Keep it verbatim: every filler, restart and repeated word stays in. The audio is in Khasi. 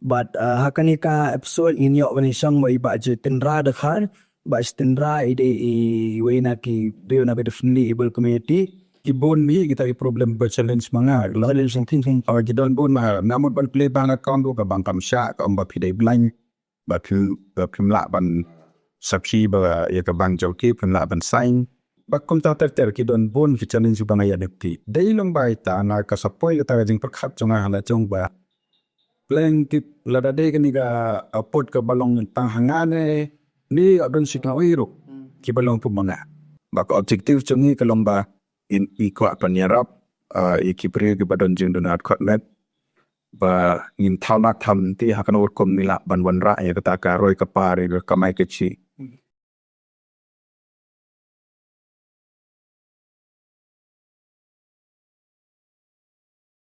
But uh, ha kane ka episode ngin ïoh ban ïa shong bad i Bah Jitendra Dkhar. Bah Jitendra i dei i wei na ki briew na ka Differently Abled Community. Ki bun bha kita ki problem ba challenge ma nga. Challenge thinking. Oh, ki don bun ma nga mut ban plie bank account ruh ka bank kam shah, ka ong ba phi dei blind. Ba phim, ba phim lah ban sakhi ba ïa ka bank jong ki, phim lah ban sign. Ba kumta ter ter ki don bun ki challenge ba nga ïa lynti. Dei long ba ita nga ka sa poi kata ka jingpyrkhat jong nga ha la jong ba pleng ki lada dei kane ka, uh, pud kaba long tang ha nga ne, ne ïa don shi kawei ruh kiba long kum ma nga. Ba ka objective jong ngi ka long ba ngin, ngi kwah ban ïarap, uh, ïa ki briew kiba don jingduna kotmet. Ba ngin thaw lad thaw lynti ha kano ka rukom ngi lah ban wanrah ïa kata ka roi ka par, ïa ka kamai kajih.